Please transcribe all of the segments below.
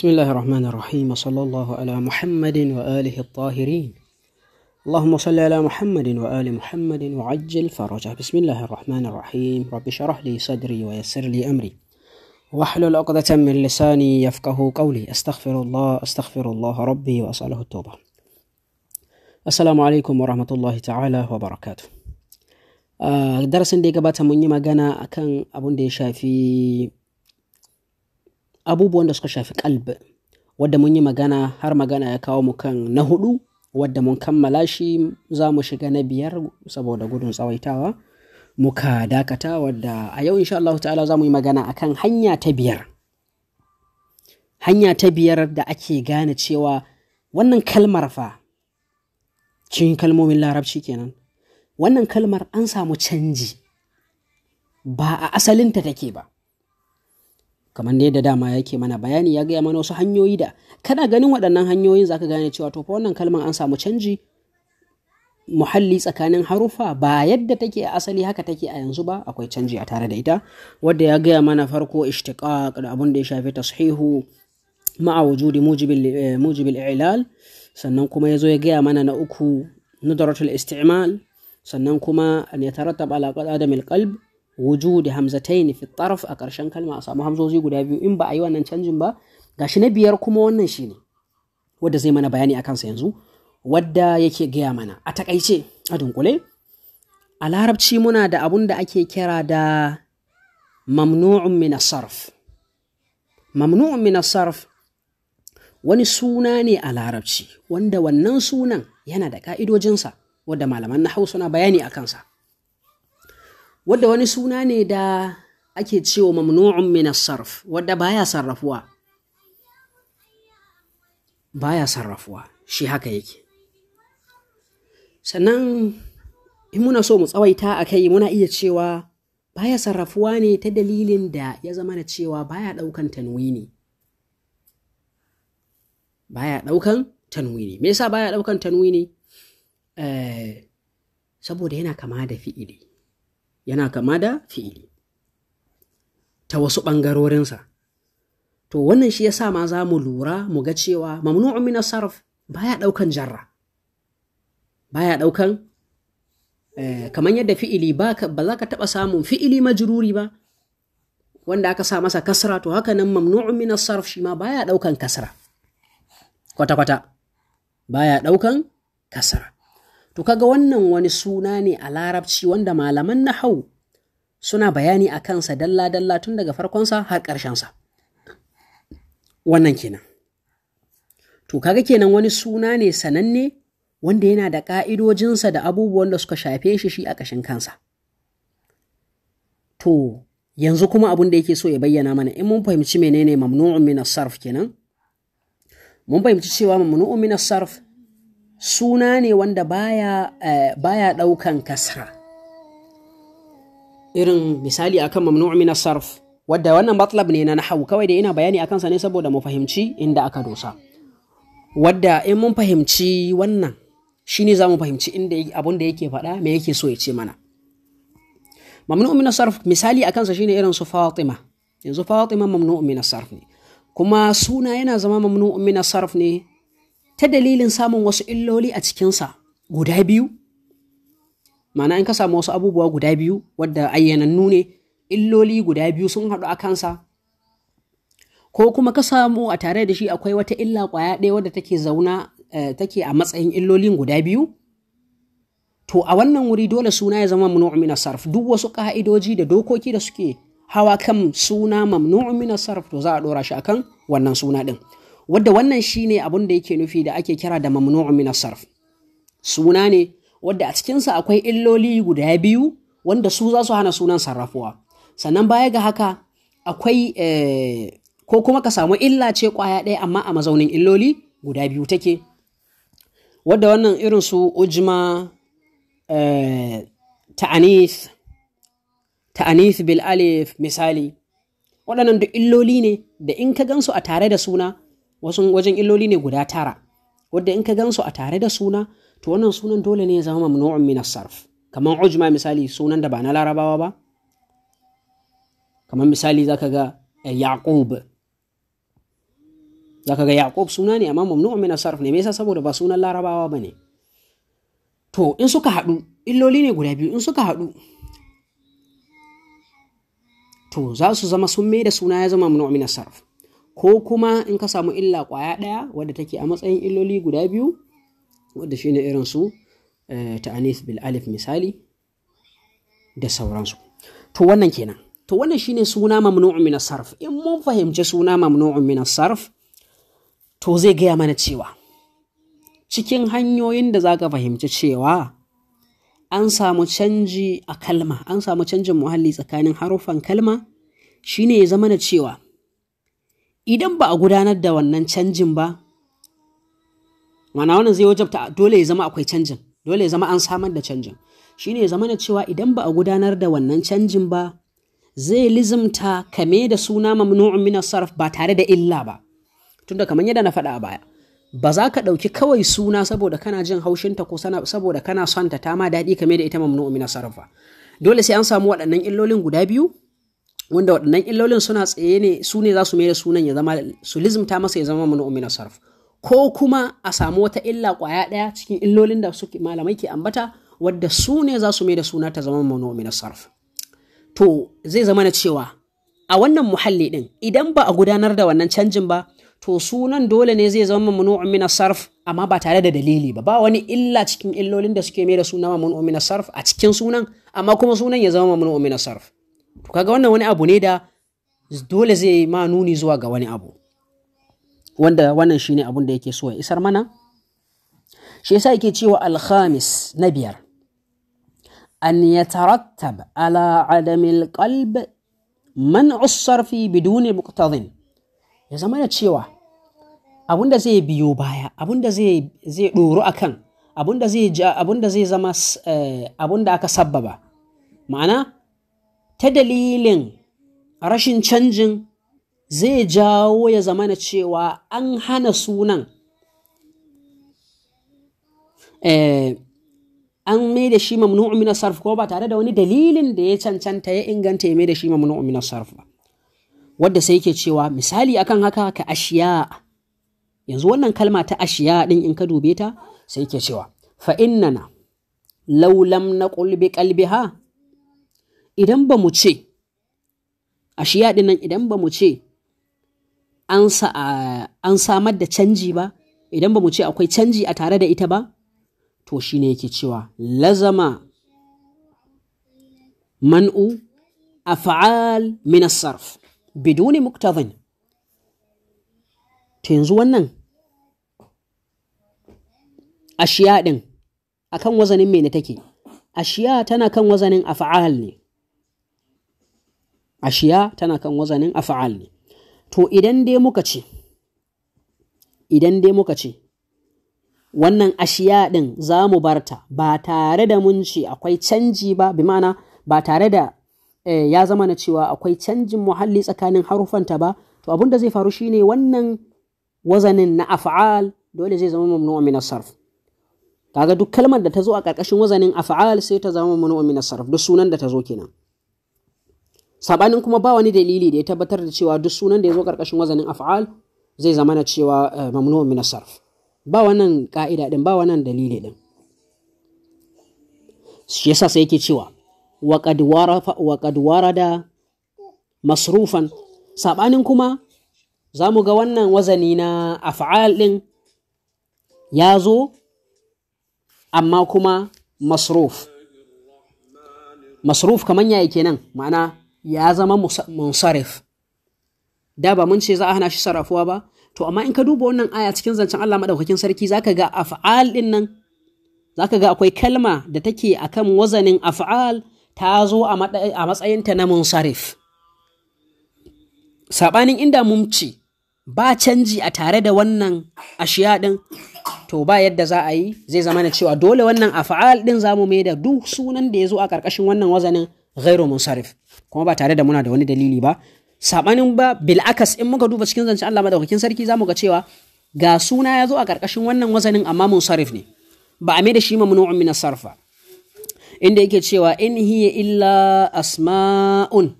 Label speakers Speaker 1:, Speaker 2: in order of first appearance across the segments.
Speaker 1: بسم الله الرحمن الرحيم، وصلى الله على محمد وآله الطاهرين. اللهم صل على محمد وآل محمد وعجل فرجه. بسم الله الرحمن الرحيم. رب اشرح لي صدري ويسر لي أمري واحلل عقدة من لساني يفقه قولي. أستغفر الله أستغفر الله ربي وأسأله التوبة. السلام عليكم ورحمة الله تعالى وبركاته. Darasin da ya gabata mun yi magana akan abun da ya shafi abubuwan da suka shafi kalb, wadda mun yi magana har magana ya kawo mu kan na hudu, wadda mun kammala shi, za mu shiga na biyar. Saboda gudun tsawaitawa muka dakata, wadda a yau insha Allah ta'ala za mu yi magana akan hanya ta biyar. Hanya ta biyar da ake gane cewa wannan kalmar fa cikin kalmomin Larabci kenan, wannan kalmar an samu canji, ba a asalinta take ba. Kamar ne da dama yake mana bayani, ya gaya mana wasu hanyoyi da kana ganin waɗannan hanyoyin zaka gane cewa to fa wannan kalmar an samu canji muhalli tsakanin harufa, ba yadda take a asali haka take a yanzu ba, akwai canji a tare da ita. Wadda ya gaya mana farko ishtiqaq da abun da ya shafi tashihu ma'a wujudi mujibil i'lal, sannan kuma yazo ya gaya mana na uku nudratul isti'mal, sannan kuma an yatarattab ala qadamil qalb wujudi hamzatayn fi taraf, a ƙarshen kalma a samu hamzozi guda biyu in ba a yi wannan canjin ba. Gashi na biyar kuma wannan shine wadda zai mana bayani akan sa yanzu, wadda yake gaya mana a takaice a dunkule. A Larabci muna da abun da ake kira da mamnu'un min as-sarf. Mamnu'un min as-sarf wani suna ne a Larabci wanda wannan sunan yana da ka'idojinsa wadda malaman nahwu suna bayani akan sa, wadda wani suna ne da ake cewa mamnu'un min as-sarf, wadda baya sarrafuwa, baya sarrafuwa, shi haka yake. Sannan in muna so mu tsawaita a kai, muna iya cewa baya sarrafuwa ne ta dalilin da ya zama na cewa baya daukan tanwini. Baya daukan tanwini. Me yasa baya daukan tanwini? Saboda yana kama da fi'ili. Yana kama da fi'ili ta wasu ɓangarorinsa. To wannan shi yasa ma za mu lura mu ga cewa mamnu'un min as-sarf baya ɗaukan jarra, baya ɗaukan kamar yadda fi'ili ba za ka taɓa samun fi'ili majruri ba wanda aka sa masa kasra, to haka nan mamnu'un min as-sarf shi ma baya ɗaukan kasra kwata-kwata, baya ɗaukan kasra. To kaga wannan wani suna ne a Larabci wanda malaman nahau suna bayani a kansa dalla-dalla tun daga farkonsa har ƙarshensa. Wannan kenan. To kaga kenan wani suna ne sananne wanda yana da ƙa'idojinsa da abubuwan da suka shafe shi shi a ƙashin kansa. To yanzu kuma abin da yake so ya bayyana mana, in mun fahimci menene mamnu'un min as-sarf kenan, mun fahimci cewa mamnu'un min as-sarf suna ne wanda baya ɗaukan kasra. Irin misali akan mamnu'un min as-sarf, wadda wannan matlab ne na nahwu, kawai da ina bayani akan sa ne saboda mu fahimci inda aka dosa. Wadda in mun fahimci wannan shine zamu fahimci inda abun da yake faɗa, me yake so ya ce mana. Mamnu'un min as-sarf misali akan sa shine irin su Fatima. Yanzu Fatima mamnu'un min as-sarf ne. Kuma suna yana zama mamnu'un min as-sarf ne ta dalilin samun wasu illoli a cikinsa guda biyu. Ma'ana in ka samu wasu abubuwa guda biyu wadda ayyanannu ne, illoli guda biyu sun haɗu a kansa, ko kuma ka samu a tare da shi akwai wata illa ƙwaya ɗaya wadda take zauna take a matsayin illolin guda biyu, to a wannan wuri dole suna ya zama mamnu'un min as-sarf. Duk wasu ƙa'idoji da dokoki da suke hawa kan suna mamnu'un min as-sarf, to za a ɗora shi akan wannan suna ɗin. Wadda wannan shine abun da yake nufi da ake kira da mamnu'un min as-sarf. Suna ne wadda a cikinsa akwai illoli guda biyu wanda su za su hana sunan sarrafuwa. Sannan baya ga haka akwai ko kuma ka samu illa ce kwaya ɗaya amma a mazaunin illoli guda biyu take. Wadda wannan irin su ujma, ta'anith, ta'anith bil alif misali, waɗannan duk illoli ne da in ka gansu a tare da suna, wasu wajen illoli ne guda 9, wadda in ka gansu a tare da suna, to wannan sunan dole ne ya zama mamnu'un min as-sarf. Kamar ujma misali, sunan da ba na Larabawa ba, kamar misali zaka ga Yaqub. Zaka ga Yaqub suna ne amma mamnu'un min sarf ne. Me yasa? Saboda ba sunan Larabawa bane. To in suka haɗu, illoli ne guda biyu, in suka haɗu to za su zama sun mai da suna ya zama mamnu'un min sarf. Ko kuma in ka samu illa kwaya ɗaya wadda take a matsayin illoli guda biyu, wadda shine irin su ta'anis bil alif misali da sauransu. To wannan kenan. To wannan shine suna mamnu'un min sarf. In mun fahimci suna mamnu'un min sarf, to zai gaya mana cewa cikin hanyoyin da zaka fahimci cewa an samu canji a kalma, an samu canjin muhalli tsakanin haruffan kalma, shine ya zama na cewa idan ba a gudanar da wannan canjin ba, ma'ana wannan zai wajabta dole ya zama akwai canjin, dole ya zama an samar da canjin. Shine ya zama na cewa idan ba a gudanar da wannan canjin ba, zai lizimta kame da suna mamnu'un min sarf ba tare da illa ba. Tunda kamar yadda na faɗa a baya, ba za ka ɗauki kawai suna saboda kana jin haushinta ko saboda kana son ta ma daɗi kame da ita mamnu'un min sarf ba. Dole sai an samu waɗannan illolin guda biyu, wanda waɗannan illolin suna tsaye ne, su ne za su mai da sunan ya zama, su lizimta masa ya zama mamnu'un min sarf. Ko kuma a samu wata illa ƙwaya ɗaya cikin illolin da suke malamai ke ambata, wadda su ne za su mai da suna ta zama mamnu'un min sarf. To zai zama na cewa a wannan muhalli ɗin idan ba a gudanar da wannan canjin ba, to sunan dole ne zai zama mamnu'un min sarf, amma ba tare da dalili ba. Ba wani illa cikin illolin da suke mai da suna mamnu'un min sarf a cikin sunan, amma kuma sunan ya zama mamnu'un min sarf. To kaga wannan wani abu ne da dole zai ma nuni zuwa ga wani abu, wanda wannan shine abun da yake so ya isar mana. Shi yasa yake cewa al-khamis, na biyar, an yatarattab ala adamil qalb man'u as-sarfi biduni muqtadin. Ya zama da cewa abun da zai biyo baya, abun da zai ɗoru akan, abun da zai abun da zai zama abun da aka sabbaba, ma'ana ta dalilin rashin canjin zai jawo ya zama na cewa an hana sunan, an mai da shi mamnu'un min sarf, ko ba tare da wani dalilin da ya cancanta ya inganta ya mai da shi mamnu'un min sarf ba. Wadda sai yake cewa misali akan haka ka ashiya. Yanzu wannan kalma ta ashiya din in ka dube ta, sai yake cewa fa innana law lam naqul bi qalbiha, idan ba mu ce ashiya din nan, idan ba mu ce an samar da canji ba, idan ba mu ce akwai canji a tare da ita ba, to shine yake cewa lazama man'u af'al min as-sarf biduni muqtadin. To yanzu wannan ashiya din akan wazanin mene take? Ashiya tana kan wazanin af'al ne. Ashiya tana kan wazanin af'al ne. To idan dai muka ce, wannan ashiya din za mu barta ba tare da mun ce akwai canji ba, bi ma'ana ba tare da ya zama na cewa akwai canjin muhalli tsakanin harufanta ba, to abin da zai faru shine wannan wazanin na af'al dole zai zama mamnu'un min as-sarf. Kaga duk kalmar da ta zo a ƙarƙashin wazanin af'al sai ta zama mamnu'un min as-sarf, duk sunan da ta zo kenan. Sabanin kuma ba wani dalili da ya tabbatar da cewa duk sunan da ya zo ƙarƙashin wazanin af'al zai zama na cewa mamnu'un min as-sarf. Ba wannan ka'ida din, ba wannan dalili din. Shi yasa sai yake cewa wa qad warada masrufan. Sabanin kuma za mu ga wannan wazani na af'al din ya zo amma kuma masruf. Masruf kaman yayi kenan, ma'ana ya zama munsarif. Da ba mun ce za a hana shi sarrafuwa ba, to amma in ka duba wannan aya cikin zancen Allah madaukakin sarki, zaka ga af'al din nan, zaka ga akwai kalma da take akan wazanin af'al ta zo a matsayinta na munsarif. Sabanin inda mun ce ba canji a tare da wannan ashiya din, to ba yadda za a yi, zai zama na cewa dole wannan af'al din zamu mai da duk sunan da ya zo a karkashin wannan wazanin ghairu munsarif, kuma ba tare da muna da wani dalili ba. Sabanin ba bil'akas, in muka duba cikin zancen Allah madaukakin sarki zamu ga cewa ga suna ya zo a karkashin wannan wazanin amma munsarif ne, ba a mai da shi mamnu'un min as-sarf ba. Inda yake cewa in hiya illa asma'un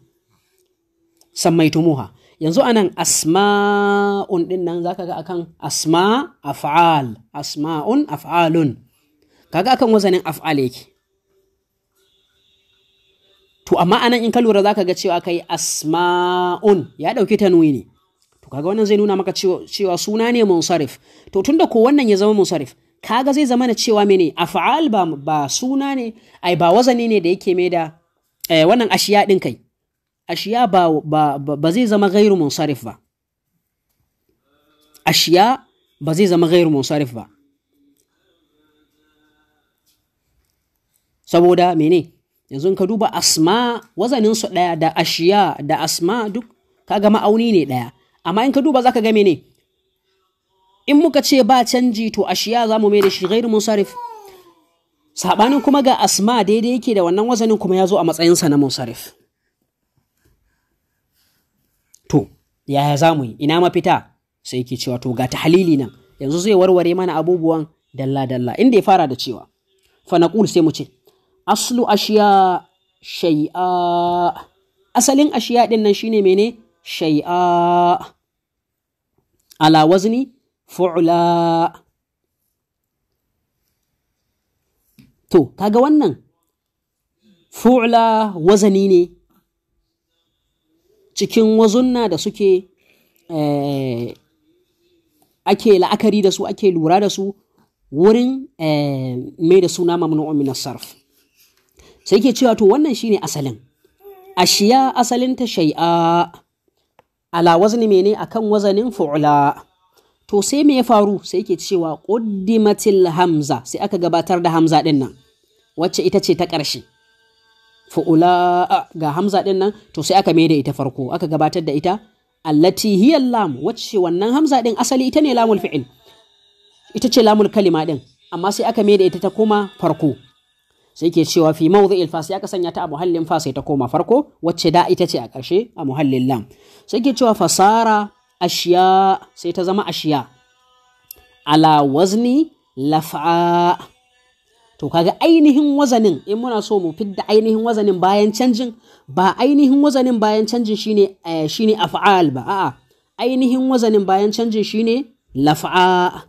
Speaker 1: sammaitumuha. Yanzu anan asma'un din nan zaka ga akan asma af'al, asma'un af'alun, kaga akan wazanin af'al yake. To amma anan in ka lura zaka ga cewa kai asma'un ya dauki tanwini. To kaga wannan zai nuna maka cewa suna ne munsarif. To tunda ko wannan ya zama munsarif, kaga zai zama na cewa mene af'al ba suna ne, ai ba wazani ne da yake mai da wannan ashiya din kai. Ashiya ba zai zama ghairu munsarif ba. Ashiya ba zai zama ghairu munsarif ba. Saboda mene? Yanzu in ka duba asma wazanin su daya da ashiya da asma duk kaga ma'auni ne daya. Amma in ka duba zaka ga mene? In muka ce ba canji to ashiya zamu mai da shi ghairu munsarif. Sabanin kuma ga asma daidai yake da wannan wazanin kuma ya zo a matsayin sa na munsarif. To yaya zamu yi? Ina mafita? Sai yake cewa to ga tahlili nan. Yanzu zai warware mana abubuwan dalla dalla. Inda ya fara da cewa fa naqul, sai mu ce aslu ashiya shay'a. Asalin ashiya din nan shine mene? Shay'a ala wazni fu'la. To kaga wannan fu'la wazani ne cikin wazunna da suke ake la'akari da su, ake lura da su wurin mai da suna mamnu'un min as-sarf. Sai ke cewa to wannan shine asalin ashiya, asalin ta shay'a ala wazni mene? Akan wazanin fu'la. To sai me ya faru? Sai ke cewa quddimatil hamza, sai aka gabatar da hamza din nan wacce ita ce ta ƙarshe. Fu'la ga hamza din nan, to sai aka maida ita farko, aka gabatar da ita allati hiya lam, wacce wannan hamza din asali ita ne lamul fi'il, ita ce lamul kalima din, amma sai aka maida ita ta koma farko. Sai ke cewa fi mawdhi'il fa, sai aka sanya ta a muhallin fa sai ta koma farko, wacce da ita ce a ƙarshe a muhallin lam. Sai ke cewa fasara ashiya, sai ta zama ashiya ala wazni laf'a. To kaga ainihin wazanin, in muna so mu fidda ainihin wazanin bayan canjin, ba ainihin wazanin bayan canjin shine shine af'al ba, a'a ainihin wazanin bayan canjin shine laf'a.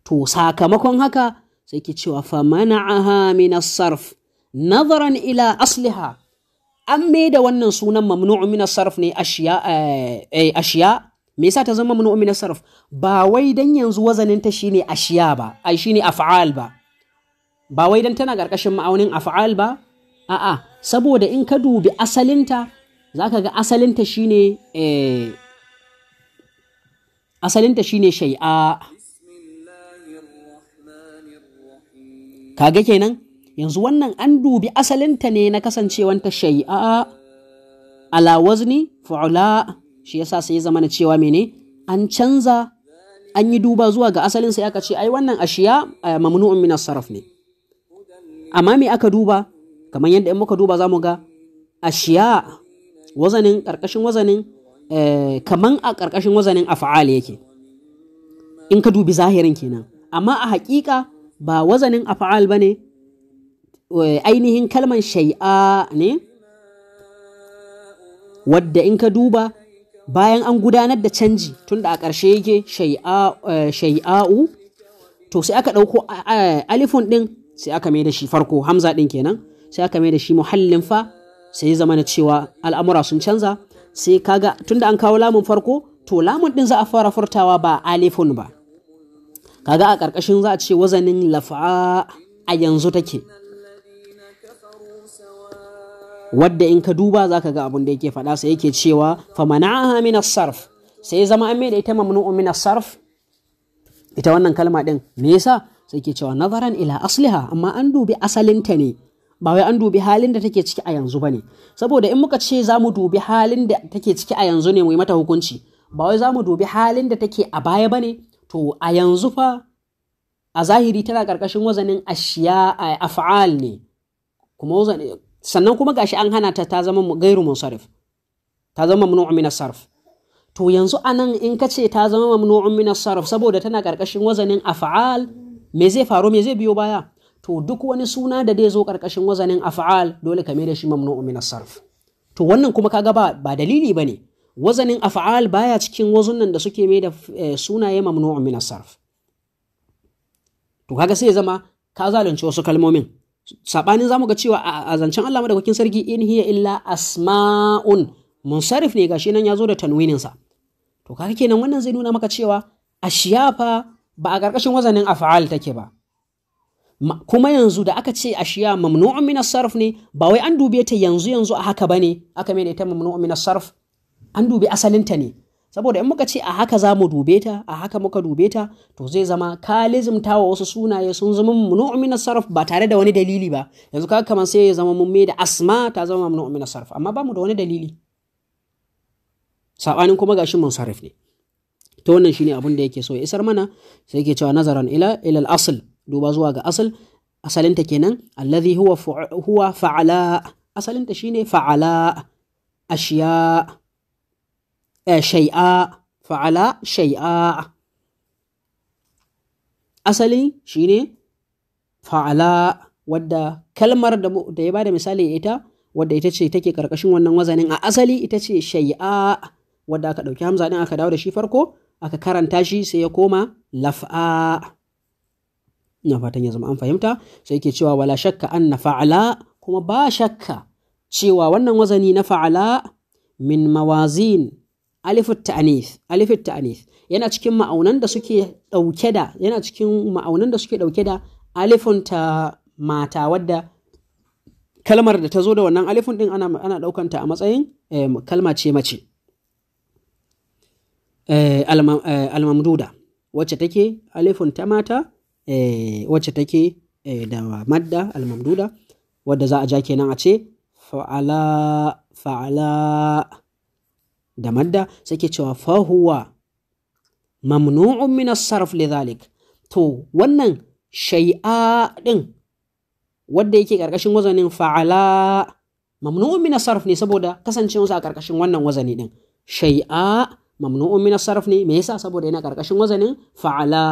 Speaker 1: To sakamakon haka sai ke cewa fa mana'aha min as-sarf nazaran ila asliha. An mai da wannan sunan mamnu'un min as-sarf ne ashiya. Ashiya me yasa ta zama mamnu'un min as-sarf? Ba wai dan yanzu wazanin ta shine ashiya ba, ai shine af'al ba, ba wai dan tana karkashin ma'aunin af'al ba, a'a saboda in ka dubi asalinta zaka ga asalinta shine asalinta shine shay'a. Kaga kenan yanzu wannan an dubi asalinta ne na kasancewanta shay'a ala wazni fu'la, shi yasa sai ya zama na cewa mene an canza, an yi duba zuwa ga asalin sai aka ce ai wannan ashiya mamnu'un min as-sarf ne. Amma me aka duba? Kamar yadda in muka duba zamu ga ashiya wazanin karkashin wazanin kaman a karkashin wazanin af'al yake in ka dubi zahirin kenan, amma a haƙiƙa ba wazanin af'al bane, ainihin kalman shay'a ne wadda in ka duba bayan an gudanar da canji tunda a ƙarshe yake shay'a'u, to sai aka ɗauko alifun ɗin sai aka mai da shi farko, hamza ɗin kenan, sai aka mai da shi muhallin fa, sai ya zama na cewa al'amura sun canza. Sai kaga tunda an kawo lamun farko, to lamun ɗin za a fara furtawa ba alifun ba. Kaga a ƙarƙashin za a ce wazanin laf'a a yanzu take, wadda in ka duba zaka ga abin da yake faɗa. Sai yake cewa fa mana'aha min as-sarf, sai zama an mai da ita mamnu'un min as-sarf ita wannan kalma din. Me yasa? Sai yake cewa nazaran ila asliha, amma an dubi asalinta ne, ba wai an dubi halin da take ciki a yanzu bane. Saboda in muka ce za mu dubi halin da take ciki a yanzu ne mu yi mata hukunci, ba wai za mu dubi halin da take a baya bane. To a yanzu fa a zahiri tana karkashin wazanin ashiya af'al ne, kuma wazan, sannan kuma gashi an hana ta, ta zama gairu munsarif, ta zama mamnu'un min as-sarf. To yanzu anan in ka ce ta zama mamnu'un min as-sarf saboda tana karkashin wazanin af'al, me zai faru? Me zai biyo baya? To duk wani suna da zai zo karkashin wazanin af'al dole ka mai da shi mamnu'un min as-sarf. To wannan kuma kaga ba dalili bane. Wazanin af'al baya cikin wazunan da suke mai da sunaye mamnu'un min sarf. To kaga sai ya zama ka zalunci wasu kalmomin. Sabanin zamu ga cewa a zancen Allah madaukakin sarki in hiya illa asma'un munsarif ne, gashi nan yazo da tanwinin sa. To kaga kenan wannan zai nuna maka cewa ashiya fa ba a karkashin wazanin af'al take ba. Kuma yanzu da aka ce ashiya mamnu'un min sarf ne, ba wai an dube ta yanzu yanzu a haka bane aka mai da ita mamnu'un min sarf, an dubi asalinta ne. Saboda in muka ce a haka za mu dube ta, a haka muka dube ta, to zai zama ka lizimta wa wasu sunaye sun zama mamnu'un min sarf ba tare da wani dalili ba. Yanzu kaga kamar sai ya zama mun mai da asma ta zama mamnu'un min sarf, amma ba mu da wani dalili. Sabanin kuma gashi munsarif ne. To wannan shine abin da yake so ya isar mana. Sai yake cewa nazaran ila al-asl, duba zuwa ga asal, asalinta kenan alladhi huwa fa'ala, asalinta shine fa'ala ashiya shay'a, fa'ala shay'a, asali shine fa'ala, wadda kalmar da ya bada misali ita, wadda ita ce take karkashin wannan wazanin a asali ita ce shay'a, wadda aka dauki hamza din aka dawo da shi farko aka karanta shi sai ya koma laf'a. Ina fatan ya zama an fahimta. Sai yake cewa wala shakka anna fa'ala, kuma ba shakka cewa wannan wazani na fa'ala min mawazin alifut ta'anith, alifut ta'anith yana cikin ma'aunan da suke dauke da, yana cikin ma'aunan da suke dauke da alifun ta mata, wadda kalmar da ta zo da wannan alifun din ana daukan ta a matsayin kalma ce mace, al-mamduda, wacce take alifun ta mata, wacce take da madda al-mamduda, wadda za a ja kenan a ce fa'ala fa'ala da madda. Sai ke cewa fa huwa mamnu'un min as-sarf lidhalik. To wannan shay'a din wadda yake karkashin wazanin fa'ala mamnu'un min as-sarf ne, saboda kasancewarsa a karkashin wannan wazani din. Shay'a mamnu'un min as-sarf ne, me yasa? Saboda yana karkashin wazanin fa'ala.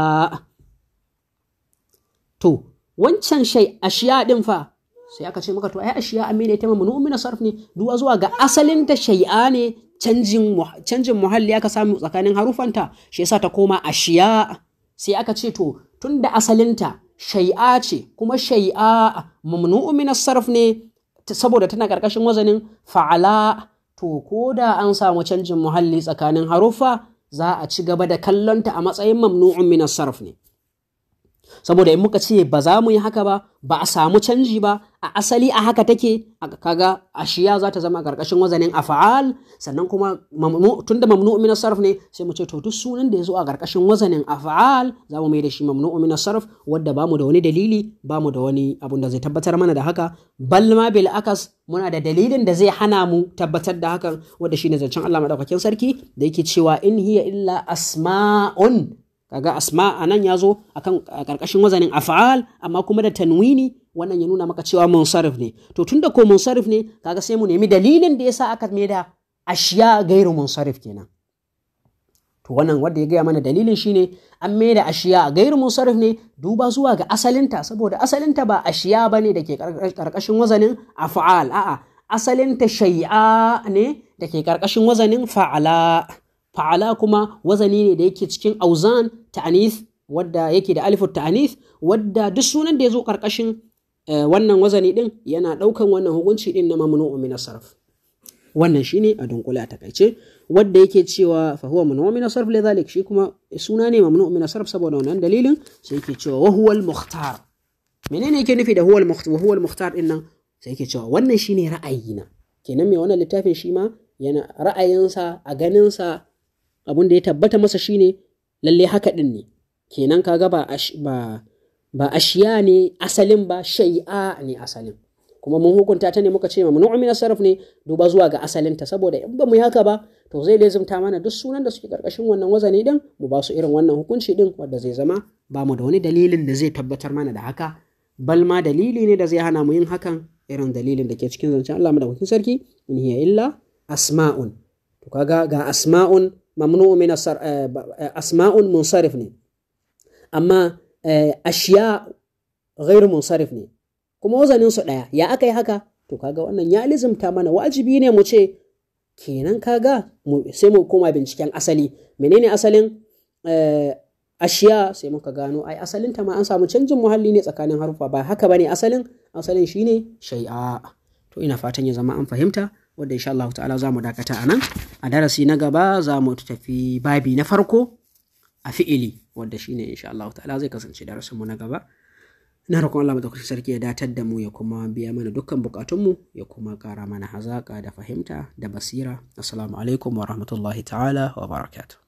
Speaker 1: To wancan shay ashiya din fa sai aka ce maka to ai ashiya amene ita mamnu'un min sarf ne, duwa zuwa ga asalin ta shay'a ne, canjin muhalli aka samu tsakanin harufanta, shi yasa ta koma ashiya. Sai aka ce to tunda asalinta shay'a ce, kuma shay'a mamnu'un min sarf ne saboda tana karkashin wazanin fa'ala, to koda an samu canjin muhalli tsakanin harufa za a ci gaba da kallonta a matsayin mamnu'un min sarf ne. Saboda in muka ce ba za mu yi haka ba, ba a samu canji ba, a asali a haka take, kaga ashiya za ta zama a ƙarƙashin wazanin af'al. Sannan kuma tunda mamnu'un min sarf ne, sai mu ce to duk sunan da ya zo a ƙarƙashin wazanin af'al za mu mai da shi mamnu'un min sarf, wadda bamu da wani dalili, bamu da wani abun da zai tabbatar mana da haka. Bal ma bil akas, muna da dalilin da zai hana mu tabbatar da hakan, wadda shine zancen Allah madaukakin sarki da yake cewa in hiya illa asma'un. Kaga asma anan yazo akan karkashin wazanin af'al, amma kuma da tanwini, wannan ya nuna maka cewa munsarif ne. To tunda ko munsarif ne, kaga sai mu nemi dalilin da yasa aka mai da ashiya gairu munsarif kenan. To wannan wanda ya gaya mana dalilin shine an mai da ashiya gairu munsarif ne duba zuwa ga asalinta, saboda asalinta ba ashiya bane da ke karkashin wazanin af'al, a'a asalinta shay'a ne da ke karkashin wazanin fa'ala. Fa'ala kuma wazani ne da yake cikin auzan ta'anith, wadda yake da alifu ta'anith, wadda duk sunan da ya zo karkashin wannan wazani din yana daukan wannan hukunci din na mamnu'un min sarf. Wannan shine a dunkule a takaice wadda yake cewa fa huwa mamnu'un min sarf lidhalik, shi kuma suna ne mamnu'un min sarf saboda wannan dalilin. Sai yake cewa wa huwa al-mukhtar. Menene yake nufi da huwa al-mukhtar? Wa huwa al-mukhtar din nan sai yake cewa wannan shine ra'ayina kenan. Mai wannan littafin shi ma yana ra'ayinsa a ganinsa, abun da ya tabbata masa shine lalle haka din ne kenan. Kaga ba ashiya ne asalin ba, shay'a ne asalin, kuma mun hukunta ta ne muka ce mamnu'un min sarf ne duba zuwa ga asalinta, saboda in ba mu yi haka ba to zai lezumta mana duk sunan da suke karkashin wannan wazani din mu ba su irin wannan hukunci din, wanda zai zama ba mu da wani dalilin da zai tabbatar mana da haka, bal ma dalili ne da zai hana mu yin hakan, irin dalilin da ke cikin zancen Allah madaukakin sarki in hiya illa asma'un. To kaga ga asma'un mamnu'un min asma'un munsarif ne, amma ashiya ghairu munsarif ne, kuma wazanin su daya. Ya aka yi haka? To kaga wannan ya lizimta mana wajibi ne mu ce Kenan kaga sai mu koma binciken asali. Menene asalin ashiya? Sai muka gano ai asalinta ma an samu canjin muhalli ne tsakanin haruffa, ba haka bane asalin. Asalin shine shay'a. To ina fatan ya zama an fahimta, wanda insha Allah ta'ala za mu dakata a nan. A darasi na gaba za mu tafi babi na farko a fi'ili, wanda shine insha Allah ta'ala zai kasance darasin mu na gaba. Ina roƙon Allah madaukakin sarki ya datar da mu, ya kuma biya mana dukkan bukatunmu, ya kuma ƙara mana hazaƙa da fahimta da basira. Assalamu alaikum wa rahmatullahi ta'ala wa barakatuh.